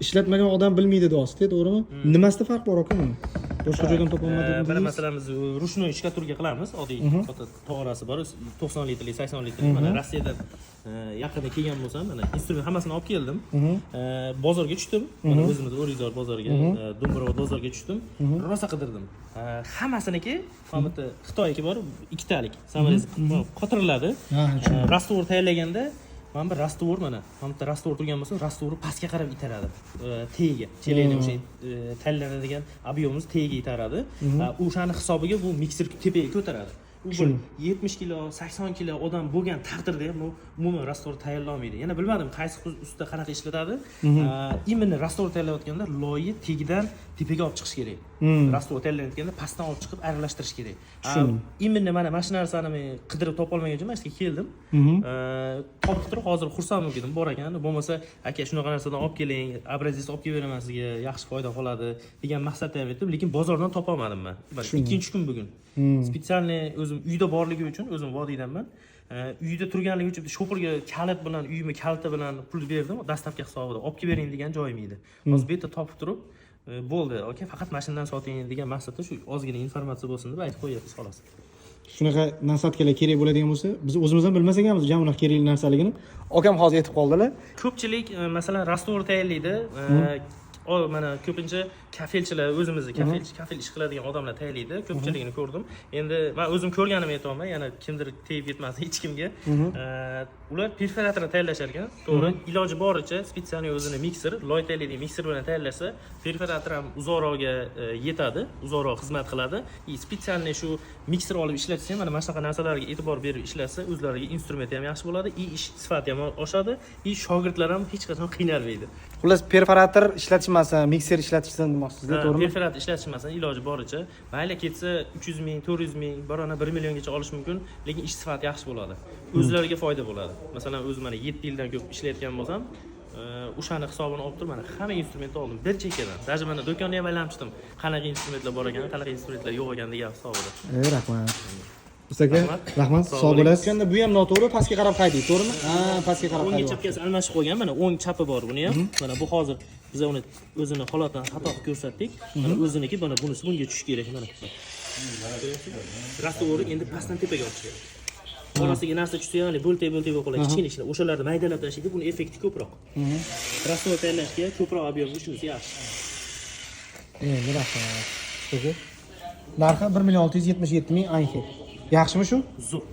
Ishlatmagan odam bilmaydi deyapsiz, to'g'rimi? Nimasida farq bor, aka, uni boshqa joydan topolmadim Mana dedingiz? masalan, biz ручной штукатурка qilamiz, oddiy katta tog'orasi bor, 90 litrli, 80 litrli. Mana Rossiyadan yaqinda kelgan bo'lsam, mana instrument hammasini olib keldim. Bozorga tushdim, mana o'zimiz O'rikzor bozoriga, Dumbarova bozoriga tushdim, rosa qidirdim. Hammasiniki mana bu yerda Xitoyniki bor, ikkitalik саморез qotiriladi. Ha, tushundim. Раствор tayyorlaganda mana bir раствор, mana bu yerda раствор turgan bo'lsa, раствор ni pastga qarab itaradi. Tagiga chelakni o'sha tayyorlanadigan объем imiz tagiga itaradi. O'shani hisobiga bu mikser tepaga ko'taradi. U bir 70 kilo, 80 kilo odam bo'lgan taqdirda ham u umuman раствор tayyorlolmaydi. Yana bilmadim, qaysi usta qanaqa ishlatadi. Именно раствор tayyorlayotganda loyni tagidan tepaga olib chiqish kerak. Раствор tayyorlanayotganda pastdan olib chiqib aralashtirish kerak. Tushundim. Именно mana shu narsani men qidirib topolmagan uchun mana shu yerga keldim. Topib turib, hozir xursand bo'lib ketdim, bor ekan. Bo'lmasa, aka, shunaqa narsadan olib keling, образец olib kelib beraman sizga, yaxshi foyda qoladi degan maqsadda ham aytdim, lekin bozordan topolmadim man. Mana ikkinchi kun bugun специальный o'zim uyda borligi uchun, o'zim vodiydanman, uyda turganligi uchun shopirga kalit bilan, uyimni kaliti bilan pul berdim, доставка hisobida olib kelib bering degan joyim edi. Hozir bu yerda topib turib, bo'ldi, aka, faqat mana shundan soting degan maqsadda, shu ozgina informatsiya bo'lsin deb aytib qo'yyapmiz, xolos. Shunaqa насадка lar kerak bo'ladigan bo'lsa, biz o'zimiz ham bilmas ekanmiz jam unaqa kerakli narsaligini. Akam hozir yetib qoldilar. Ko'pchilik masalan, раствор tayyorlaydi. Mana ko'pincha kafelchilar, o'zimizni kafelchi, kafel ish qiladigan odamlar tayyorlaydi, ko'pchiligini ko'rdim. Endi man o'zim ko'rganimni aytyapman, yana kimdir tegib ketmasin hech kimga. Ular perforatorni tayyorlashar ekan, to'g'ri. Iloji boricha специальный o'zini mikser, loy tayyorlaydigan mikser bilan tayyorlasa, perforator ham uzoqroqga yetadi, uzoqroq xizmat qiladi. И специальный shu mikser olib ishlatsa ham, mana shunaqa narsalarga e'tibor berib ishlatsa, o'zlariga instrumenti ham yaxshi bo'ladi, и ish sifati ham oshadi, и shogirdlar ham hech qachon qiynalmaydi. Xullas, perforator ishlatishmasin, mikser ishlatishsin demoqchisizda, Ha, to'g'rimi? Perforator ishlatishmasin iloji boricha. Mayli, ketsa 300 ming, 400 ming, bir ona 1 milliongacha olish mumkin, lekin ish sifati yaxshi bo'ladi, o'zlariga foyda bo'ladi. Masalan, o'zim mana 7 yildan ko'p ishlayotgan bo'lsam, o'shani hisobini olib turib, mana hamma instrumentni oldim bir chekkadan. Даже mana do'konni ham aylanib chiqdim, qanaqa instrumentlar bor ekan, qanaqa instrumentlar yo'q ekan degan hisobida. Rahmat, usta aka. Rahmat. Rahmat, Sog' sog' bo'ling. bo'lasiz. O'shanda bu ham noto'g'ri, pastga qarab haydaydi, to'g'rimi? Ha, pastga qarab O'ngga haydayapti. Chapgasi almashib qo'ygan, mana o'ng chapi bor buni ham. Mana bu hozir biz uni o'zini holatini xato qilib ko'rsatdik. Mana o'ziniki, mana bunisi bunga tushishi kerak. Mana раствор i endi pastdan tepaga olish kerak. Orasiga narsa tushsa ham bo'ltak bo'ltak bo'lib qoladi, kichkina kichkina, o'shalarni maydalab tashlaydi, buni effekti ko'proq. Раствор tayyorlashga ko'proq объем ga shunisi yaxshi. Endi rahmat, usta aka. Narxi 1 677 000 Anhe. Yaxshimi shu? Zo'r.